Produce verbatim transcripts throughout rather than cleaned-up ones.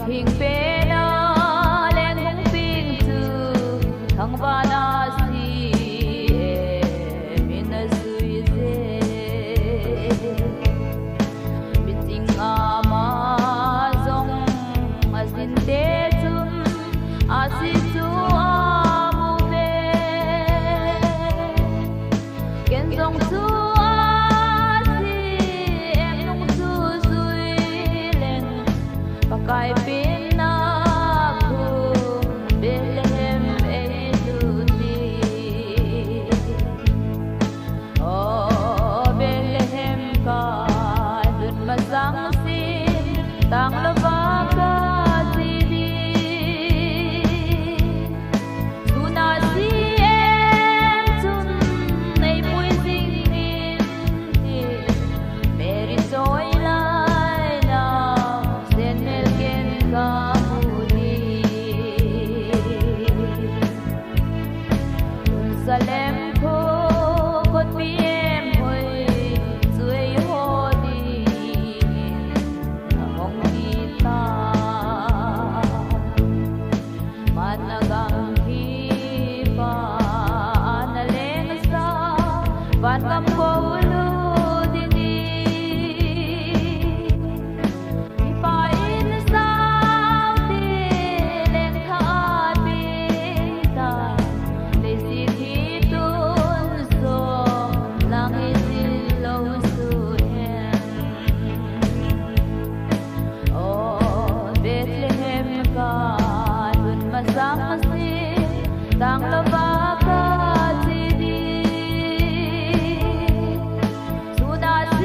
Hing pena leng hung ping chu thangvana C M in a sui je. Miching ama jong a sin te chun a si chu a mu ve. Ken jong chu a si em nung chu sui leng, Pakai pen na khu Bethlehem ei lut ding. O Bethlehem ka lut masang sin, tang louva ka chi ding. Tuna C M chun ei pui jing in ti, Mary choi lai na, Saint Mel ken ka mu ding. Jerusalem kho, khutpi em hoi, chu eiho dingin a hong hi ta. Manna gam hi pa ana leng sa, van gam ko lut ding in. Mipa in sao ti leng tha a ping ta, leiset hi tun song lang i sil lou su hen. O Bethlehem ka lut masang sin, tang louva ka chi ding. Tuna C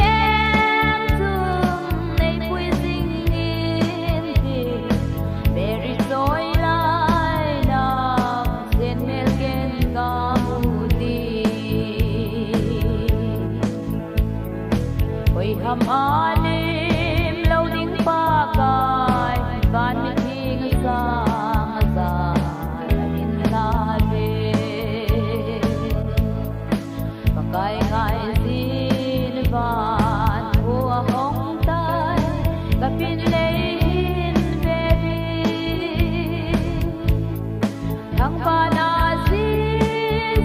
M chun ei pui jing in ti, Mary choi lai na, Saint Mel ken ka mu ding. Koi ham a lim lou ding Pakai, van mitheng sang a jan a hin la ve. Pakai ngai jin van khu a hong tai, ka pin lei hin ve ding. Thangvana si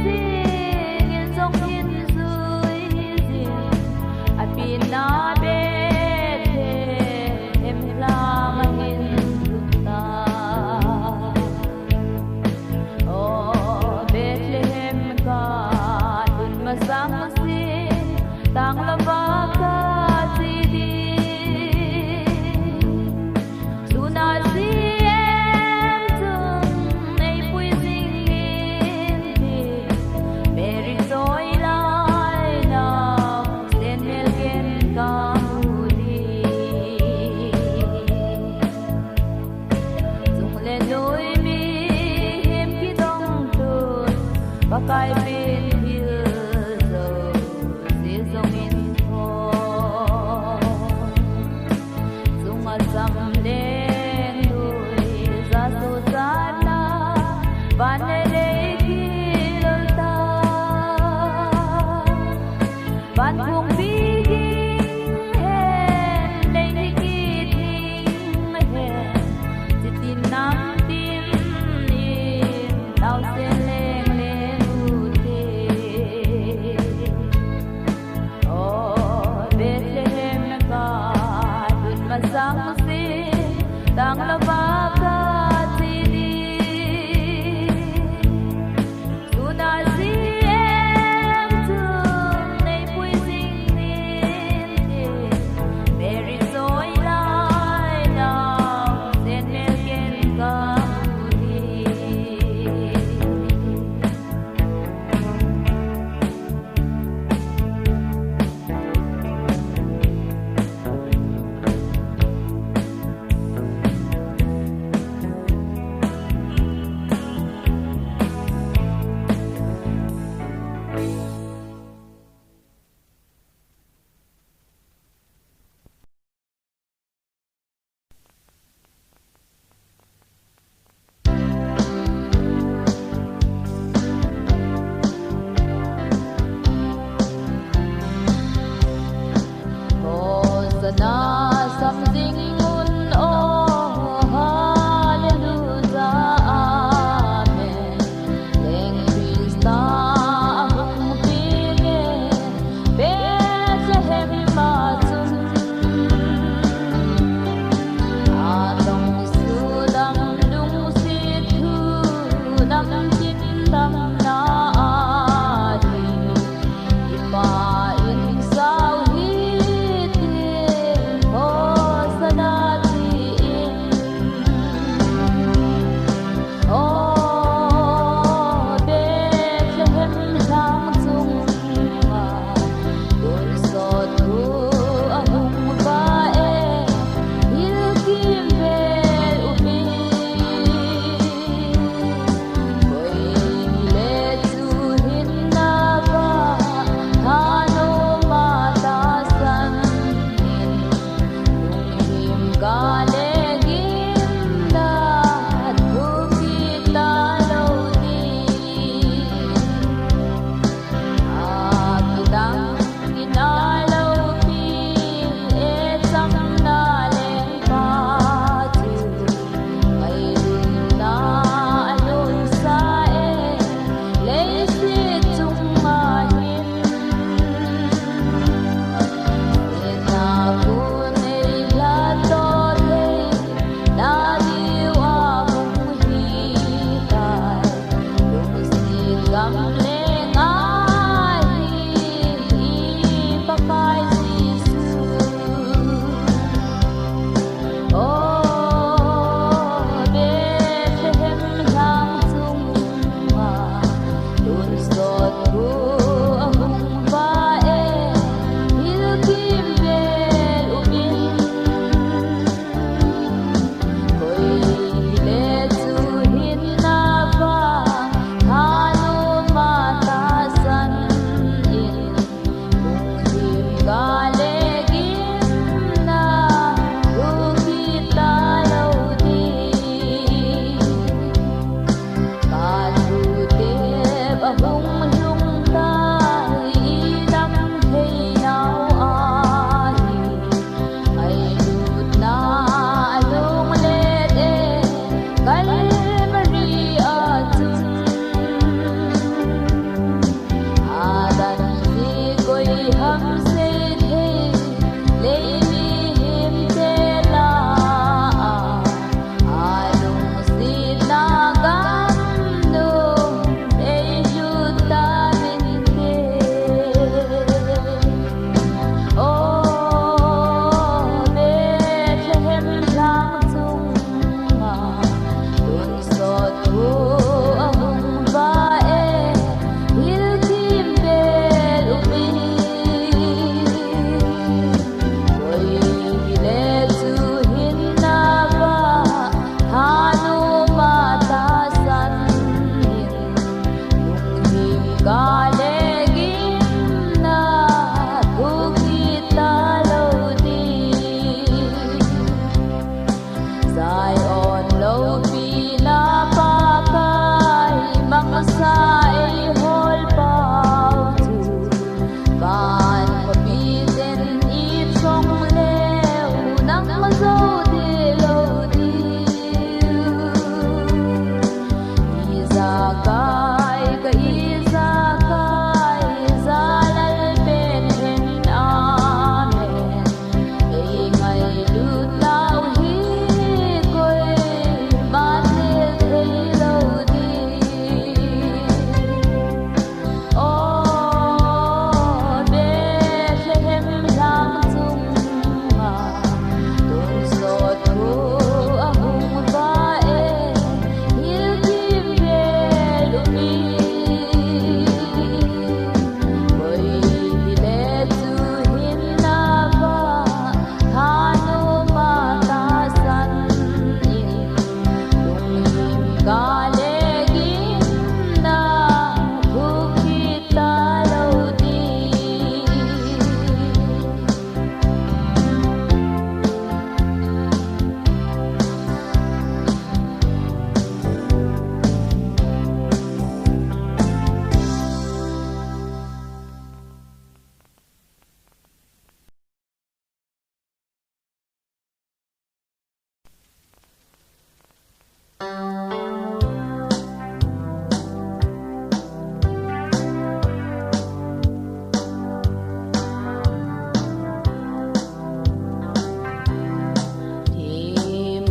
jing in jong hin sui jing, a pen na Bethlehem lang a hin lut ta. O Bethlehem ka lut masang sin, tang louva ka chi ding. Tuna C M chun ei pui jing in ti, Mary choi lai na, Saint Mel ken ka mu ding. Chung le noi mihem kidong tun, Pakai pen thil jouse jong in tho. Chunga sam leng nuija sosatna, van le lei kilou ta. Van kong bi ging hen, lei ni kit ding hen, chitin namtin in, naosen leng leng u te. O Bethlehem ka lut masang sin, tang louva ka chi ding. Tuna C M chun ei pui jing in ti, Mary choi lai na, Saint Mel ken ka mu ding.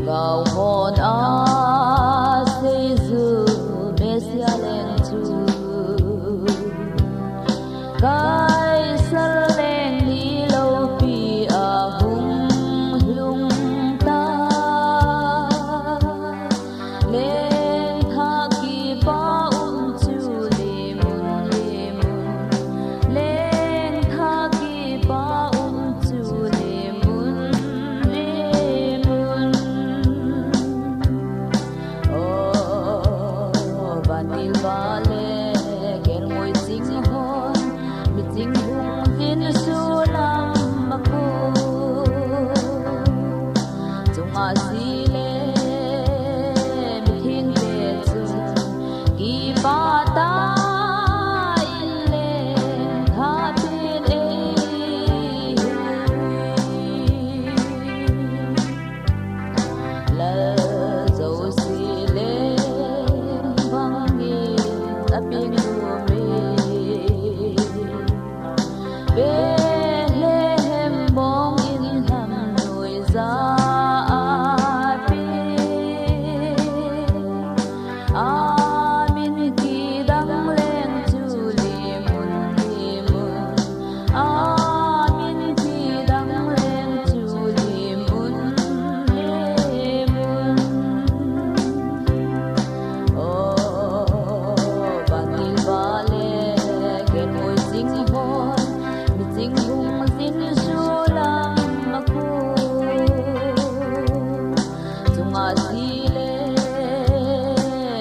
Themgao hon aseiyu Messiah leng chu Kaisar leng ni loupi a hung lhung ta. Lengtha kipa um chu lim un, lim un. Lengtha kipa um chu lim un, lim un. O, vantil vale, kelngoi ching hon, miching hung jin sulam a ko. Chunga sile, mithengte chun, kipa tah in lengtha pin ei. Lal Josie leng bangin apeng ume. Bethlehem bong in lam nuija a pe. Amin kidang leng chu lim un, lim un. Amin kidang leng chu lim un, lim un. O, vantil vale, kelngoi ching hon, miching hung jin sulam a ko. Chunga sile,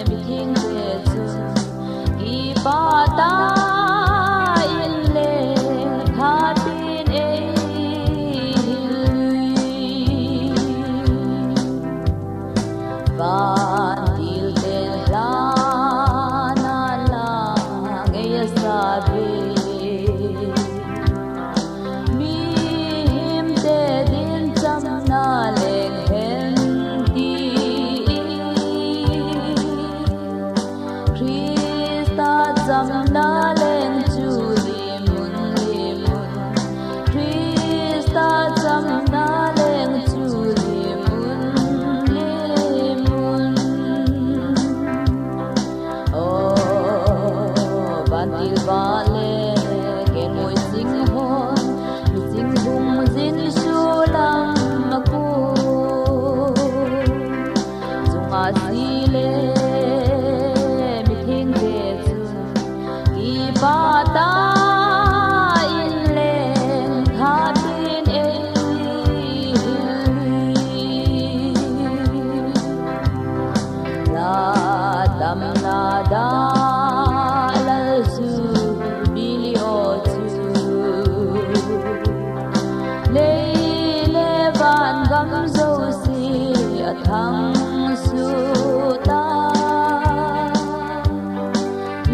mithengte chun, kipa tah in lengtha pin ei. Vantil ten lhan a lang ei asa be. Mihemte din chamna leng hen ti. Christa chamna leng chu lim un, lim un. Christa chamna leng chu lim un, lim un. O, vantil vale, kelngoi ching hon, miching hung jin sulam a ko. Chunga sile, mithengte chun, kipa tah in lengtha pin ei. La damna da Lal Jubilee o chu, lei le van gam jouse a thang suh ta.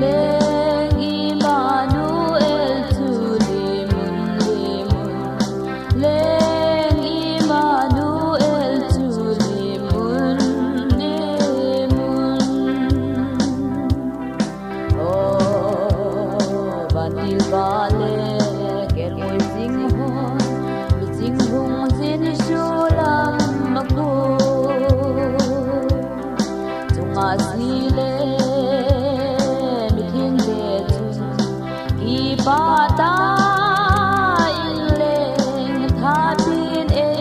Leng Immanuel chu lim un, lim un. Leng Immanuel chu lim un, lim un. O, vantil vale, kelngoi ching hon, miching hung jin sulam a ko. Chunga sile, mithengte chun, kipa tah in lengtha pin ei.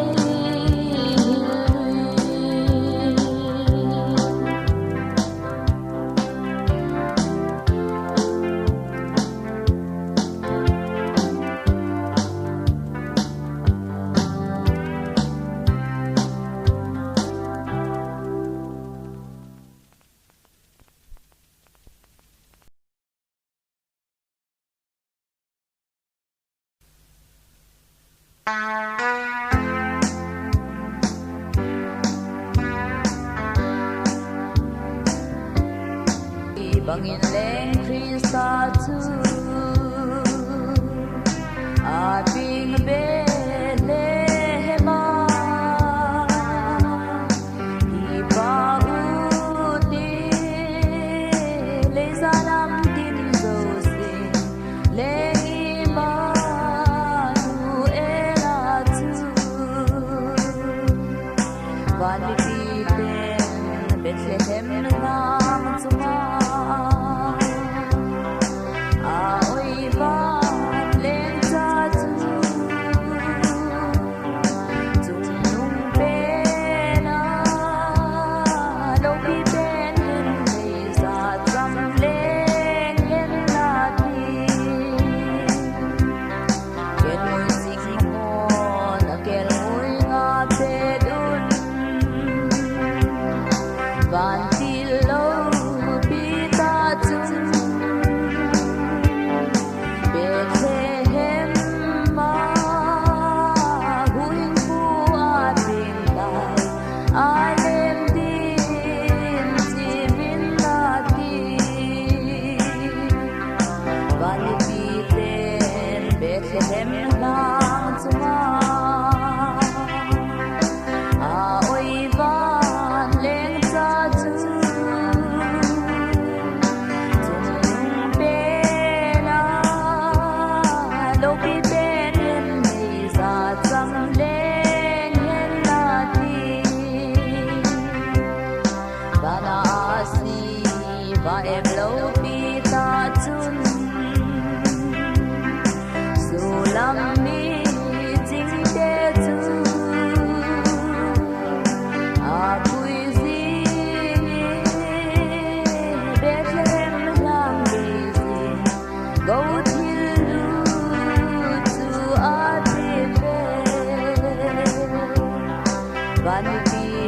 Bangin leng Christa chu a peng Bethlehem a, kipa um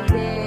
Te